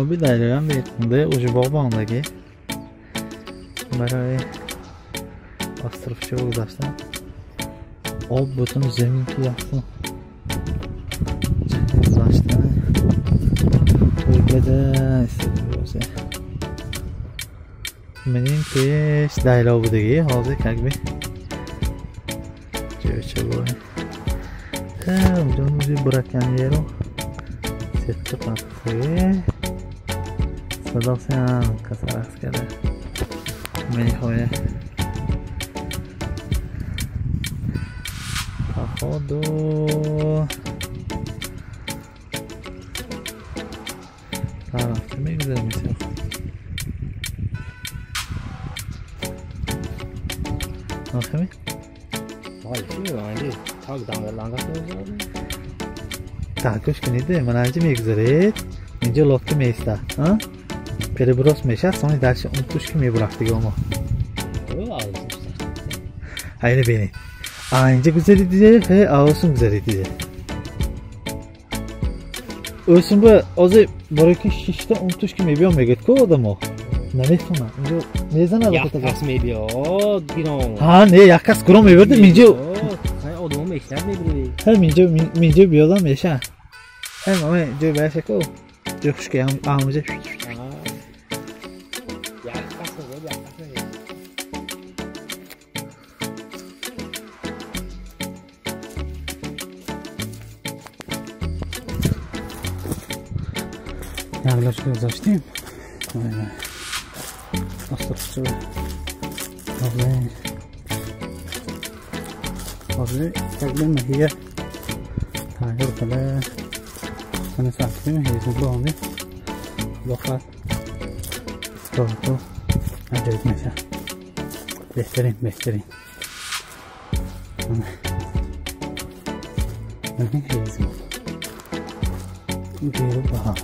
Оби дарёям бехунда уже боғ баондагӣ барои островча гузаштан об бутун замин ки яхсун гузаштан бада менин пеш дайло будагӣ ҳозир как бы ҷойча бой унҷо браконьеру сетка партофтагӣ садосиам касаракс карда мениҳоя походу рафта мегузарем. Нохами? Так, гӯш кунед, ман анҷа мегузаред, инҷо лодка меистад, переброс мешавад, сони дальше он туш ки мебурафтиги омо. Ҳайна бинед. Инҷа гузаридиде, ҳе аосун гузаридиде. Ӯсун ба ҳозир барои ки шишта он туш ки мебиём мегӯяд ку одамо. Наметавонад. Инҷо мезанад. Як кас мебиёд гирон. Ҳа, не, як кас гирон мебиёд, инҷо одамо мешинад мебиёд. Ҳа, инҷо биёдам меша. Ҳа, мама ҷои баша ку. Ҷои хушки амуҷа. Як кас мебиёд, як кас мебиёд. Як лочка гузаштем. Островча ҳозир как бы маҳия тайёр карда ана сахтим ҳезм бомед. Худо хоҳад роҳато аҷоиб мешавад. Беҳтарин, беҳтарин. Ана ҳезм гиру баҳор.